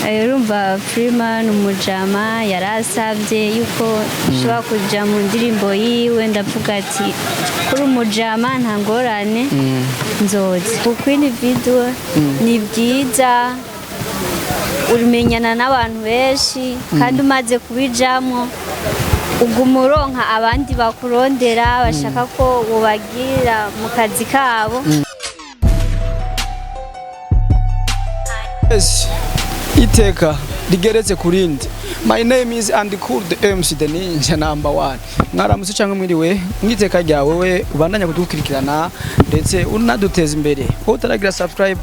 Urumva Freeman umujama yarasabye yuko nshobora kuja mu ndirimbo yiwe. Ndavuga ati kuri umujama nta ngorane, nzoza. Queen Video ni byiza, umenyana n'abantu benshi, kandi umaze kubijamwo uguma uronka abandi bakurondera bashaka ko ubagirira mu kazi kabo. Yes. Iteka rigeretse kurindi. My name is Andy Cool, the MC, the ninja number one. Mwaramutse cyangwa mwiriwe, mwiteka ryawe we ubandanya kudukurikirana ndetse unaduteza imbere. Wowe utaragira subscribe,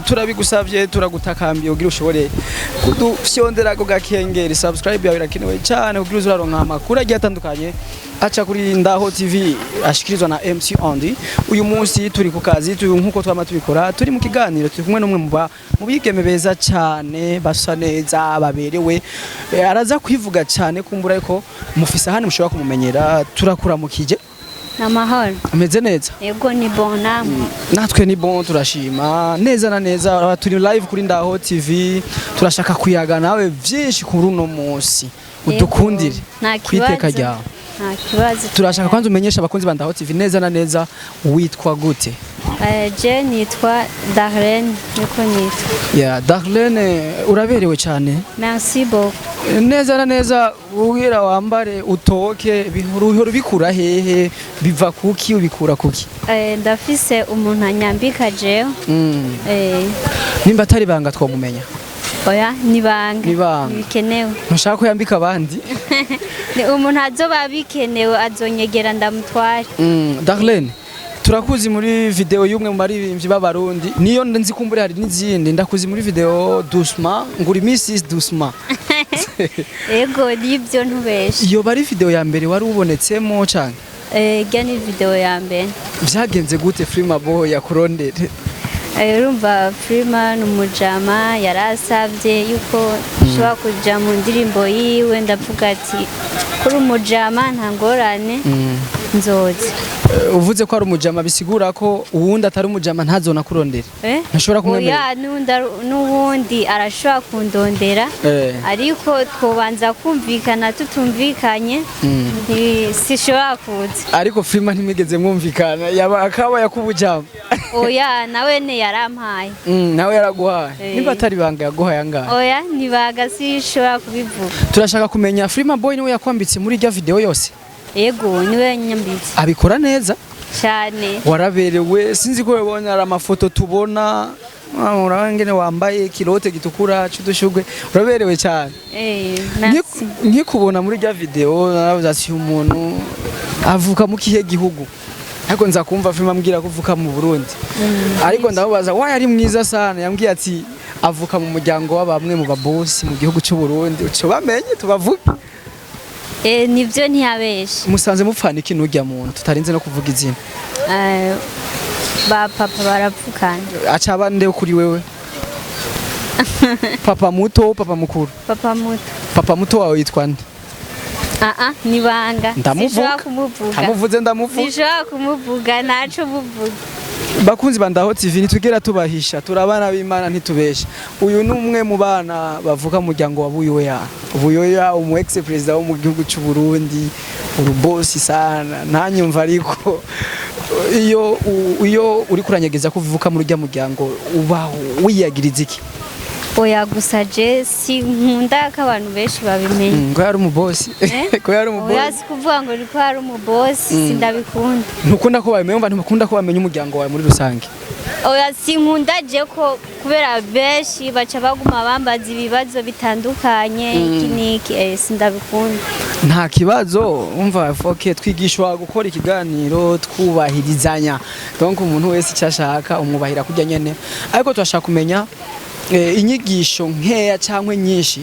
turabigusavye, turagutakambiye kugira ushobore kudufyondera ako gakengeri. Subscribe yawe irakenewe cyane kugira uze uraronka amakuru agiye atandukanye aca kuri Ndaho TV ashikirizwa na MC Andy. Uyu munsi turi ku kazi, turi nkuko twama tubikora, turi mu kiganiro, turi kumwe n'umwe mu bigeme beza cyane, basa neza, baberewe. Araza kwivuga cyane kumbura, ariko mufise ahandi mushobora kumumenyera. Turakuramukije. Ni amahoro. Ameze neza? Yego, ni bon, namwe? Natwe ni bon, turashima neza na neza. Turi live kuri Ndaho TV, turashaka kuyaga nawe byinshi kuri uno munsi, udukundire Nta kwiteka kibazo. ryawe. Nta kibazo. Turashaka kwanza umenyesha abakunzi ba Ndaho TV neza na neza witwa gute. Je nitwa Darlene, niko nitwa. Ya Darlene, uraberewe cyane. Merci beaucoup. Neza na neza, ubwira wambare utoke, bihora ubikura hehe? Biva kuki? Ubikura kuki? Ndafise umuntu anyambika jewe. Nimba atari banga twamumenya? Oya, nibanga. Nibanga. Ntibikenewe. Ntushaka ko yambika abandi? Ni umuntu azoba bikenewe azonyegera ndamutware. Darlene, turakuzi muri video y'umwe mu baririmbyi b'Abarundi, niyo nzi kumbure hari n'izindi. Ndakuzi muri video Dusma, nguri Mrs Dusma. Ego, nibyo, ntubeshe. Iyo bari video ya mbere wari ubonetsemo canke? Irya ni video ya mbere. Vyagenze gute Frima Boy yakurondere? Urumva Freeman umujama yarasabye yuko nshobora kuja mu ndirimbo yiwe. Ndavuga ati kuri umujama nta ngorane, nzoza. Uvuze ko ari umujama, bisigura ko uwundi atari umujama ntazona kurondera? Eh? Ntushobora kumwemerera? Oya, n'uwundi arashobora kundondera, ariko twobanza kumvikana. Tutumvikanye sishobora kuza. Ariko Frima ntimwigeze mwumvikana, yaba akaba yakubujama? Oya, nawe ne yarampaye. Nawe yaraguhaye? Eh. Nimba atari banga, yaguhaye angahe? Oya, nibaga, sishobora kubivuga. Turashaka kumenya, Frima Boy niwe yakwambitse muri irya video yose? Yego, niwe yanyambitse. Abikora neza? Cyane. Waraberewe, sinzi ko wabonye, hari amafoto tubona. Urabona ngene wambaye kirote gitukura c'udushurwe, uraberewe cyane. Merci. Nkikubona muri rya video naravuze ati umuntu avuka mu kihe gihugu? Ariko nza kumva Frima ambwira ko uvuka mu Burundi, ariko ndamubaza wayo ari mwiza sana, yambwiye ati avuka mu muryango wa bamwe mu babosi mu gihugu cy'u Burundi. Uco bamenye tubavuge. Nibyo, ntiyabeshe. Musanze mupfana iki n'urya muntu tutarinze no kuvuga izina? Ba papa baravukana. Aca abande kuri wewe, papa muto, papa mukuru? Papa muto. Papa muto wawe yitwa nde? Ah, nibanga. Ndamuvuga. Sinshobora kumuvuga. Ndamuvuze, ndamuvuga. Sinshobora kumuvuga, ntaco muvuga. Bakunzi ba Ndaho TV, ntitugera tubahisha, turabana b'Imana, ntitubesha. Uyu ni umwe mu bana bavuka mu muryango wa Buyoya. Buyoya, umu ex président wo mu gihugu cy'u Burundi, urubosi sana ntanyumva. Ariko iyo uri kuranyegeza ko uvuka muri urya muryango, uba wiyagiriza iki? Oya, gusa je sinkunda ko abantu benshi babimenya. Ko yari umubosi? Eh? Ko yari Oya, umubosi? si kuvuga ngo niko hari umubosi, sindabikunda. Ntukunda ko babimenya? Umva, ntukunda ko bamenya umuryango wawe muri rusange? Oya, sinkunda je ko kubera benshi baca baguma bambaza ibibazo bitandukanye, iki n'iki, sindabikunda. Nta kibazo, umva, foke twigishwa gukora ikiganiro twubahirizanya, donc umuntu wese icyo ashaka umwubahira kurya nyene. Ariko turashaka kumenya inyigisho nkeya cyangwa nyinshi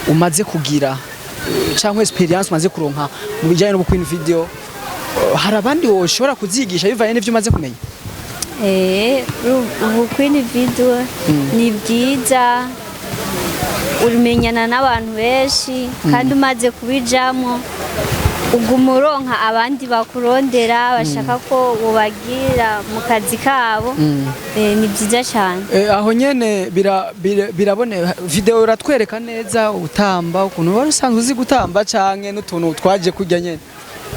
umaze kugira, cyangwa experience umaze kuronka mu bijyanye no gukina video. Hari abandi woshobora kuzigisha bivanye n'ivyo umaze kumenya? Ubu Queen Video ni byiza, umenyana n'abantu benshi, kandi umaze kubijamwo Uguma uronka abandi bakurondera bashaka ko wobagira mu kazi kabo. Ni byiza cyane. Aho nyene birabone video iratwereka neza utamba ukuntu wari usanzwe uzi gutamba canke n'utuntu twaje kurya nyene?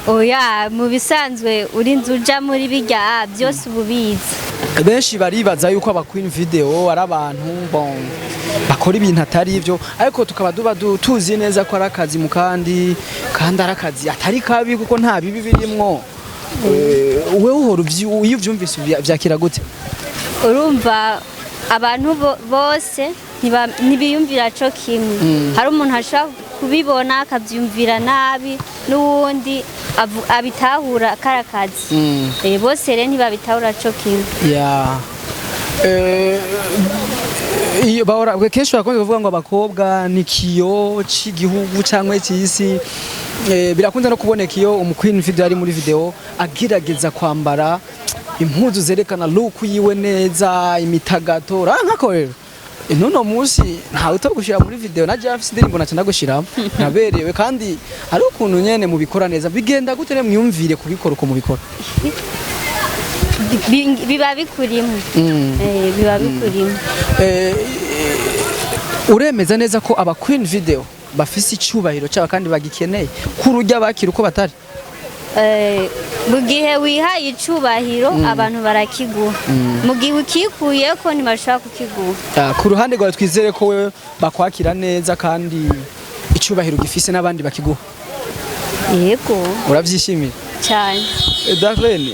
Oya, mu bisanzwe urinze uja muri birya byose uba ubizi. Benshi baribaza yuko aba queen video ari abantu, bon, bakora ibintu atari ivyo, ariko tukaba duba tuzi neza ko ari akazi mu kandi ari akazi atari kabi kuko nta bibi birimwo. Wewe uhora iyo uvyumvise vyakira gute? Urumva abantu bose ntibiyumvira co kimwe. Hari umuntu ashobora kubibona akavyumvira nabi, n'uwundi abitahura kari akazi. Bose rero ntibabitahura co kimwe. Ya. Iyo bahora kenshi bakunze kuvuga ngo abakobwa ni kiyo c'igihugu cyangwa cy'isi. Birakunze no kuboneka iyo umu queen video ari muri video agerageza kwambara impuzu zerekana look yiwe neza, imitagato nkako. Rero nuno munsi ntawe utagushira muri video na Jeff indirimbo naca ndagushiramo naberewe, kandi hari ukuntu nyene mubikora neza. Bigenda gute ne mwiyumvire kubikora uko mubikora? Biba bikurimo. Biba bikurimo. Uremeza neza ko aba queen video bafise icyubahiro cyabo kandi bagikeneye kurujya bakira uko batari? Mu gihe wihaye icubahiro abantu barakiguha, mu gihe ukikuyeko ntibashobora kukiguha. Ah, ku ruhande rwawe twizere ko wewe bakwakira neza kandi icyubahiro gifise n'abandi bakiguha? Yego. Uravyishimiye? Cyane. Darlene,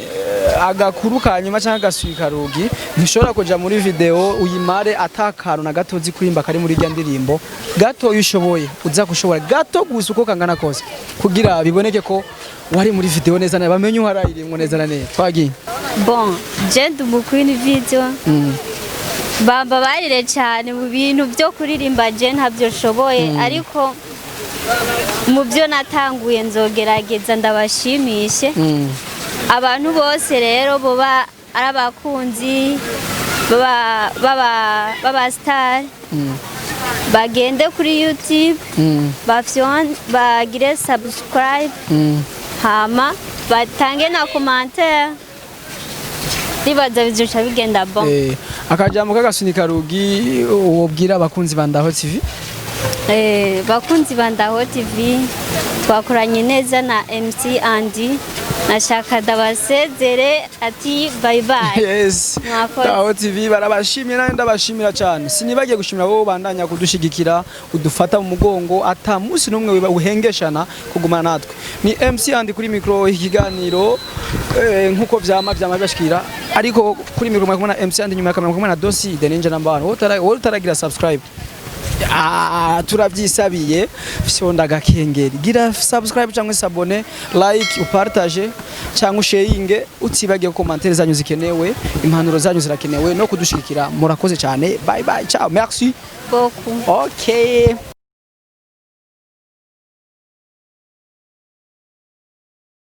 agakuru ka nyuma cyangwa agaswika rugi, ntishobora kuja muri video uyimare atakantu na gato uzi kurimba kari muri irya ndirimbo. Gato ushoboye, uza gushobora gato gusa uko kangana kose kugira biboneke ko wari muri video neza na bamenye uharayirimwo neza na neza. Twagiye. Bon, je ndi umu queen video. Bamba barire cyane mu bintu byo kuririmba, je ntabyo nshoboye, ariko mu byo natanguye nzogerageza ndabashimishe. Abantu bose rero boba ari abakunzi baba star bagende kuri YouTube, bagire subscribe, hama batange na commentaire, ribaza bizoca bigenda bon. Akajambo k'agasunika rugi wobwira abakunzi ba Ndaho TV? Bakunzi ba Ndaho TV, twakoranye neza na MC Andy, nashaka ndabasezere ati bye bye. Yes. Mwakoze. Ndaho TV barabashimye, nawe ndabashimira cyane. Sinibagiye gushimira wowe bandanya kudushigikira, udufata mu mugongo, ata munsi n'umwe uhengeshana kugumana natwe. Ni MC Andy kuri micro, ikiganiro nkuko vyama bashikira, ariko kuri micro mwakumwe na MC Andy, nyuma ya kamera mwakumwe na Dosi the Ninja number 1. Wowe utaragira subscribe, ah, turabyisabiye, fyonda agakengeri, gira subscribe cyangwa s'abonner, like, upartage cyangwa usharinge, utibagiye commentaire zanyu zikenewe, impanuro zanyu zirakenewe no kudushigikira. Murakoze cyane, bye bye, ciao, merci beaucoup. Okay.